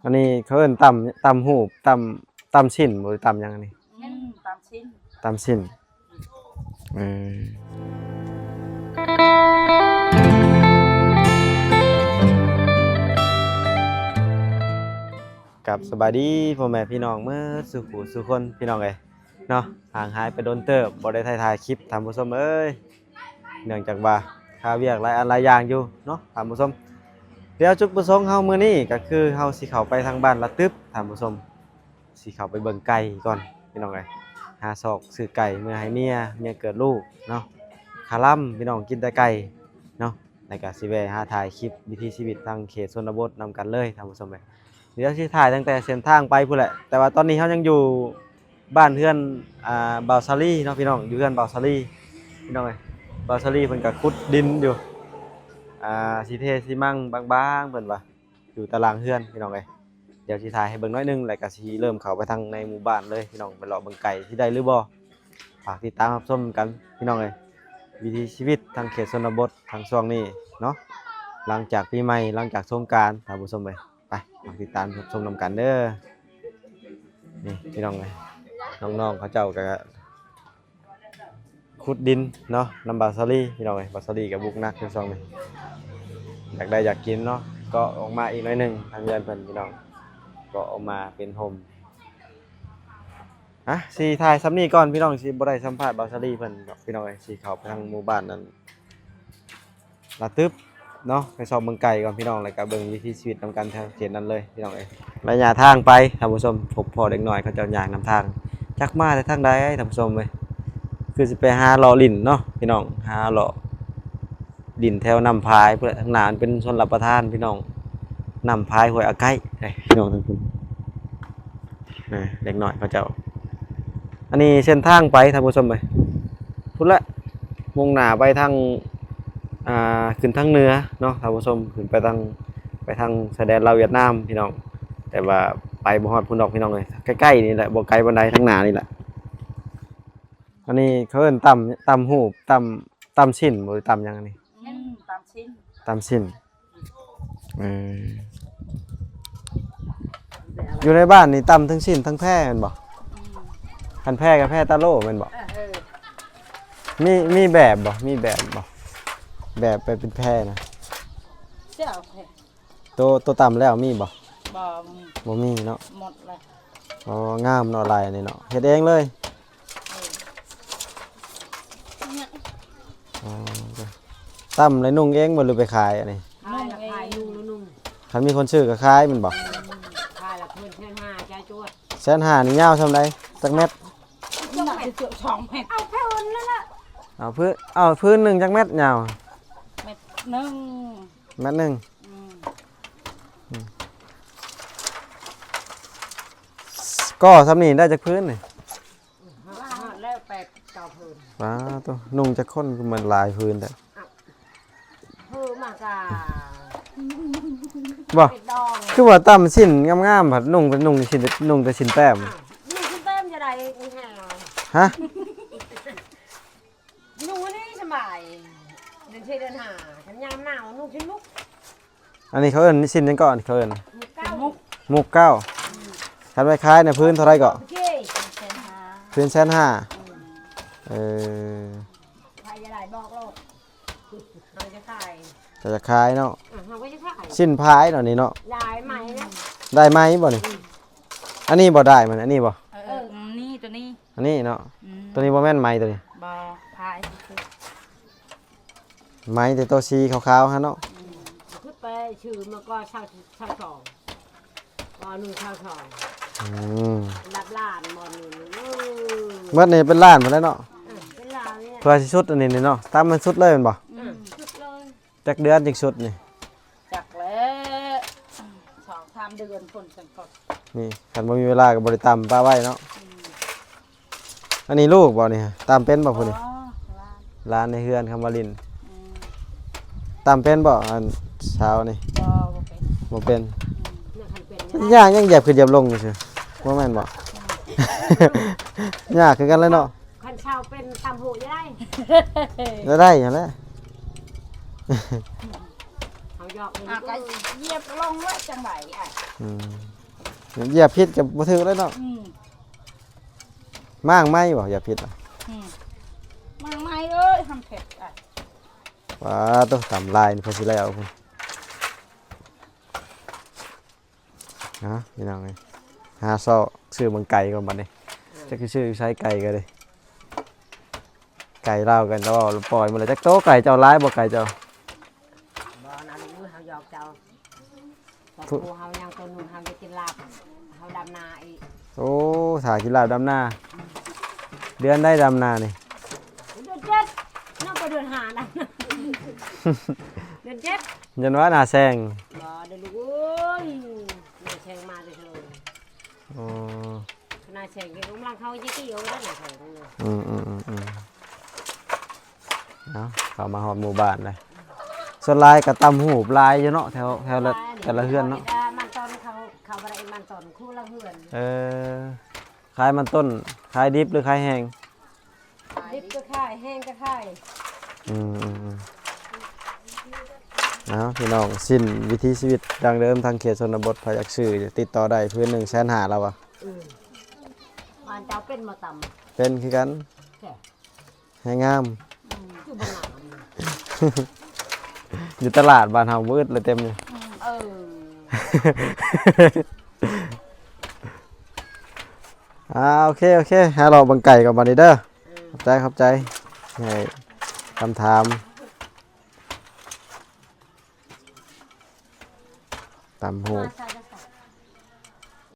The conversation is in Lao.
ອັນນີ້ເຂົາເອີ້ນຕຳ ຕຳຫູບ ຕຳ ຕຳຊິ້ນບໍ່ ຫຼືຕຳຫຍັງອັນນີ້? ອືມ ຕຳຊິ້ນ ຕຳຊິ້ນ. ເອີ ກັບສະບາຍດີພໍ່ແມ່ພີ່ນ້ອງໝົດສູ່ຜູ້ສູ່ຄົນ ພີ່ນ້ອງເອີຍເນາະ. ຫ່າງຫາຍໄປດົນເຕີບ ບໍ່ໄດ້ຖ່າຍ ຖ່າຍຄລິບທ່ານຜູ້ຊົມເອີຍ ເນື່ອງຈາກວ່າຄາວຽກຫຼາຍອັນຫຼາຍຢ່າງຢູ່ເນາະທ່ານຜູ້ຊົມ. ແລ້ວຈຸດປະສົງເຮົາມື້ນີ້ກໍຄືເຮົາຊິເຂົ້າໄປທາງບ້ານລະຕຶບທ່ານຜູ້ຊົມ. ຊິເຂົ້າໄປເບິ່ງໄກ່ກ່ອນພີ່ນ້ອງເອີຍ ຫາຊອກຊື້ໄກ່ເມືອໃຫ້ເມຍ ເມຍເກີດລູກເນາະ. ຄາລຳພີ່ນ້ອງ ກິນແຕ່ໄກ່ເນາະ. ແລ້ວກໍຊິແວ່ຫາຖ່າຍຄລິບວິຖີຊີວິດທາງເຂດຊົນນະບົດນຳກັນເລີຍທ່ານຜູ້ຊົມເອີຍ. ດຽວຊິຖ່າຍຕັ້ງແຕ່ເສັ້ນທາງໄປພຸ້ນແຫຼະ ແຕ່ວ່າຕອນນີ້ເຮົາຍັງຢູ່ບ້ານເຮືອນ ອ່າ ບ່າວສາລີເນາະພີ່ນ້ອງ ຢູ່ເຮືອນບ່າວສາລີພີ່ນ້ອງເອີຍ. ບ່າວສາລີເພິ່ນກໍຂຸດດິນຢູ່ ອ່າ ຊິເທຊິມັງບາງໆ ເພິ່ນວ່າ ຢູ່ຕາລ່າງເຮືອນພີ່ນ້ອງເອີຍ. ດຽວຊິຖ່າຍໃຫ້ເບິ່ງໜ້ອຍໜຶ່ງ ແລ້ວກໍຊິເລີ່ມເຂົ້າໄປທາງໃນໝູ່ບ້ານເລີຍພີ່ນ້ອງ ໄປເລາະເບິ່ງໄກ່ຊິໄດ້ຫຼືບໍ່. ຝາກຕິດຕາມຮັບຊົມກັນພີ່ນ້ອງເອີຍ ວິຖີຊີວິດທາງເຂດຊົນນະບົດທາງຊ່ວງນີ້ເນາະ ຫຼັງຈາກປີໃໝ່ ຫຼັງຈາກສົງການທ່ານຜູ້ຊົມເອີຍ. ໄປ ມາຕິດຕາມຮັບຊົມນຳກັນເດີ. ນີ້ພີ່ນ້ອງເອີຍ ນ້ອງໆເຂົາເຈົ້າກໍຂຸດດິນເນາະ ນຳບ່າວສາລີພີ່ນ້ອງເອີຍ. ບ່າວສາລີກໍບຸກໜັກຢູ່ຊ່ວງນີ້ ຢາກໄດ້ຢາກກິນເນາະ ກໍອອກມາອີກໜ້ອຍໜຶ່ງ ທາງເຮືອນເພິ່ນພີ່ນ້ອງ ກໍອອກມາເປັນຮົ່ມ. ອ່ະ ຊິຖ່າຍສ່ຳນີ້ກ່ອນພີ່ນ້ອງ ຊິບໍ່ໄດ້ສຳພາດບ່າວສາລີເພິ່ນດອກພີ່ນ້ອງເອີຍ. ຊິເຂົ້າໄປທາງໝູ່ບ້ານນັ້ນ ລະຕຶບເນາະ ໄປຊອກເບິ່ງໄກ່ກ່ອນພີ່ນ້ອງ ແລ້ວກໍເບິ່ງວິຖີຊີວິດນຳກັນແຖວເຂດນັ້ນເລີຍພີ່ນ້ອງເອີຍ. ໄລຍະທາງໄປທ່ານຜູ້ຊົມ ພົບພໍ້ເດັກນ້ອຍເຂົາເຈົ້າຍ່າງນຳທາງ ຈັກມາແຕ່ທາງໃດທ່ານຜູ້ຊົມເອີຍ. ຄືຊິໄປຫາເລາະຫຼິ້ນເນາະພີ່ນ້ອງ ຫາເລາະຫຼິ້ນແຖວນ້ຳພາຍພຸ້ນແຫຼະ. ທາງໜ້າມັນເປັນຊົນລະປະທານພີ່ນ້ອງ ນ້ຳພາຍຫ້ວຍອາໄກເດ້ພີ່ນ້ອງ ທາງພຸ້ນ. ນະ ເດັກນ້ອຍເຂົາເຈົ້າ ອັນນີ້ເສັ້ນທາງໄປທ່ານຜູ້ຊົມເອີຍ ພຸ້ນແຫຼະ ມຸ່ງໜ້າໄປທາງ ອ່າ ຂຶ້ນທາງເໜືອເນາະທ່ານຜູ້ຊົມ ຂຶ້ນໄປທາງ ໄປທາງຊາຍແດນລາວຫວຽດນາມພີ່ນ້ອງ. ແຕ່ວ່າໄປບໍ່ຮອດພຸ້ນດອກພີ່ນ້ອງເອີຍ ໃກ້ໆນີ້ແຫຼະ ບໍ່ໄກປານໃດ ທາງໜ້ານີ້ແຫຼະ. ອັນນີ້ເຂົາເອີ້ນຕຳ ຕຳຫູບ ຕຳ ຕຳຊິ້ນບໍ່ ຫຼືຕຳຫຍັງອັນນີ້? ອືມ ຕຳຊິ້ນ ຕຳຊິ້ນ. ເອີ ຢູ່ໃນບ້ານນີ້ຕຳທັງຊິ້ນທັງແພແມ່ນບໍ່? ອືມ ຄັນແພກໍແພຕາໂລ່ແມ່ນບໍ່? ເອີ ເອີ ມີ ມີແບບບໍ່? ມີແບບບໍ່? ແບບໄປເປັນແພນະ ເຈົ້າແພ ໂຕ ໂຕຕຳແລ້ວມີບໍ່? ບໍ່ ບໍ່ມີ ບໍ່ມີເນາະ ໝົດແລ້ວ. ອໍ ງາມເນາະ ລາຍອັນນີ້ເນາະ ເຮັດເອງເລີຍ? ເອີ ອໍ ຕຳແລ້ວນຸ່ງເອງບໍ່ ຫຼືໄປຂາຍອັນນີ້? ຂາຍລະຂາຍ ນຸ່ງລະນຸ່ງ. ຄັນມີຄົນຊື້ກໍຂາຍແມ່ນບໍ່? ອືມ ຂາຍລະເພິ່ນແສນຫ້າ ຈ່າຍຈວດ. ແສນຫ້ານີ້ຍາວສ່ຳໃດ ຈັກແມັດ? ສອງແມັດ ສອງແມັດ ເອົາພື້ນນັ້ນລະ ເອົາພື້ນ ເອົາພື້ນໜຶ່ງຈັກແມັດຍາວ? ແມັດໜຶ່ງ ແມັດໜຶ່ງ. ອືມ ອືມ ກໍສ່ຳນີ້ໄດ້ຈັກພື້ນນີ້? ຮອດແລ້ວແປດເກົ້າພື້ນ. ປາໂຕ ນຸ່ງຈັກຄົນ ຄືມັນຫຼາຍພື້ນແທ້? ເອີ ມາກະ ບໍ່ ເປັດດອງ ຄືວ່າຕຳຊິ້ນງາມໆ ພັດນຸ່ງ ເປັນນຸ່ງຊິ້ນ ນຸ່ງແຕ່ຊິ້ນແຕ້ມ. ອ້າວ ນຸ່ງຊິ້ນແຕ້ມຈະໄດ້ ຮະ? ນຸ່ງອັນນີ້ສະບາຍ ເດືອນສີ່ເດືອນຫ້າ ຄັນຍາມໜາວນຸ່ງຊິ້ນມຸກ. ອັນນີ້ເຂົາເອີ້ນຊິ້ນຫຍັງເກາະ? ອັນນີ້ເຂົາເອີ້ນ ມຸກເກົ້າ ມຸກເກົ້າ. ອືມ ຄັນໄປຂາຍໃນພື້ນເທົ່າໃດເກາະ? ໂອເຄ ພື້ນແສນຫ້າ. ອືມ ເອີ ໃຜຢາກໄດ້ບອກໂລດ ເຮົາຈະຂາຍ ເຈົ້າຈະຂາຍເນາະ. ເອີ ເຮົາກໍຈະຂາຍ ຊິ້ນພາຍເນາະນີ້ເນາະ. ໄດ້ໄໝນະ? ໄດ້ໄໝບໍ່ນີ້? ອືມ ອັນນີ້ບໍ່ໄດ້ມັນ ອັນນີ້ບໍ່? ເອີ ເອີ ອັນນີ້ ໂຕນີ້ ອັນນີ້ເນາະ. ອືມ ໂຕນີ້ບໍ່ແມ່ນໄໝໂຕນີ້? ບໍ່ ພາຍຊື່ໆ. ໄໝແຕ່ໂຕສີຂາວໆຫັ້ນເນາະ. ອືມ ຄືໄປຊື້ມາກໍຊາວ ຊາວສອງ ບໍ່ໜຶ່ງຊາວສອງ. ອືມ ລັບລ້ານບໍ່ໜຶ່ງ. ເອີ ເບິດນີ້ເປັນລ້ານພຸ້ນແຫຼະເນາະ. ເອີ ເປັນລ້ານນີ້ ເພື່ອຊິສຸດອັນນີ້ນີ້ເນາະ. ຕຳມັນສຸດເລີຍແມ່ນບໍ່? ອືມ ສຸດເລີຍ. ຈັກເດືອນຈຶ່ງສຸດນີ້? ຈັກແລ້ວ ສອງສາມເດືອນພຸ້ນຈັ່ງສຸດ. ນີ້ ຄັນບໍ່ມີເວລາກໍບໍ່ໄດ້ຕຳ ປະໄວ້ເນາະ. ອືມ ອັນນີ້ລູກບໍ່ນີ້? ຕຳເປັນບໍ່ຜູ້ນີ້? ອໍ ຫຼານ ຫຼານໃນເຮືອນ ຄຳວ່າຫຼິ້ນ. ອືມ ຕຳເປັນບໍ່ ອັນສາວນີ້? ບໍ່ ບໍ່ເປັນ ບໍ່ເປັນ. ອືມ ມັນຍາກຫຍັງ ຢຽບຂຶ້ນຢຽບລົງຊື່ ບໍ່ແມ່ນບໍ່? ອືມ ຍາກຄືກັນແຫຼະເນາະ. ຄັນຊາວເປັນຕຳຫູກຢູ່ໄດ້ ໄດ້ ໄດ້ຫັ້ນແຫຼະ. ເຮົາ ຢອກ ອ່ະ ກໍຢຽບລົງໄວ້ຈັ່ງໃດ ອ່ະ ອືມ ຢຽບຜິດກໍບໍ່ຖືກແລ້ວເນາະ ອືມ ມ້າງໃໝ່ບໍ່ ຢຽບຜິດ ອືມ ມ້າງໃໝ່ເອີຍ ທຳເຜັດ ອ່ະ ວ້າ ໂຕ ຕຳຫຼາຍນີ້ ເພິ່ນຊິແລ້ວພຸ້ນ. ເນາະ ພີ່ນ້ອງເອີຍ ຫາຊອກຊື້ເບິ່ງໄກ່ກ່ອນບັດນີ້ ເອີ ຈັກຊິຊື້ຢູ່ໃສໄກ່ກໍໄດ້ ໄກ່ລາວກັນ ແຕ່ວ່າປ່ອຍໝົດແລ້ວ ຈັກໂຕ ໄກ່ເຈົ້າຫຼາຍບໍ່ ໄກ່ເຈົ້າ ບໍ່ນະ ລູກເອີຍ ເຮົາຢອກເຈົ້າ ແຕ່ຜູ້ເຮົາຍັງໂຕໜຶ່ງ ເຮົາຈະກິນລາບ ເຮົາດຳນາອີກ ໂອ້ ຖ້າກິນລາບດຳນາ ເດືອນໃດດຳນານີ້ ເດືອນເຈັດ ນຳໄປເດືອນຫ້ານະ ເດືອນເຈັດ ຍັນວ່າໜ້າແຊງ ບໍ່ເດີລູກເອີຍ ໜ້າແຊງມາແຕ່ເທິງ ອໍ ໜ້າແຊງກຳລັງເຂົ້າຈະກ່ຽວແລ້ວໜ້າແຊງ ອືມໆໆໆ ເອົາ ເຂົ້າມາຮອດໝູ່ບ້ານແລ້ວ ສ່ວນຫຼາຍກໍຕຳຫູບຫຼາຍຢູ່ເນາະ ແຖວ ແຖວລະ ແຕ່ລະເຮືອນເນາະ ມັນຕົ້ນເຂົາ ເຂົາບໍ່ໄດ້ມັນຕົ້ນຄູ່ລະເຮືອນ ເອີ ຂາຍມັນຕົ້ນ ຂາຍດິບ ຫຼື ຂາຍແຫ້ງ? ດິບກໍຂາຍ ແຫ້ງກໍຂາຍ ອືມໆໆ ເອົາ ພີ່ນ້ອງ ສິ້ນວິຖີຊີວິດດັ້ງເດີມທາງເຂດຊົນນະບົດ ໃຜຢາກຊື້ຕິດຕໍ່ໄດ້ ພື້ນໜຶ່ງແສນຫ້າແລ້ວວ່າ ອືມ ບ້ານເຈົ້າເປັນບໍ່ຕຳ? ເປັນຄືກັນ ແທ້ ແຮງງາມ ອືມ ຄືບໍ່ງາມ ຢູ່ຕະຫຼາດບ້ານເຮົາບໍ່ອຶດເລີຍ ເຕັມຢູ່ ອືມ ເອີ ອ່າ ໂອເຄ ໂອເຄ ຫາເລາະເບິ່ງໄກ່ກ່ອນບັດນີ້ເດີ ອືມ ຂອບໃຈ ຂອບໃຈ ໃຫ້ຄຳຖາມ ຕຳຫູ ມາໃສ່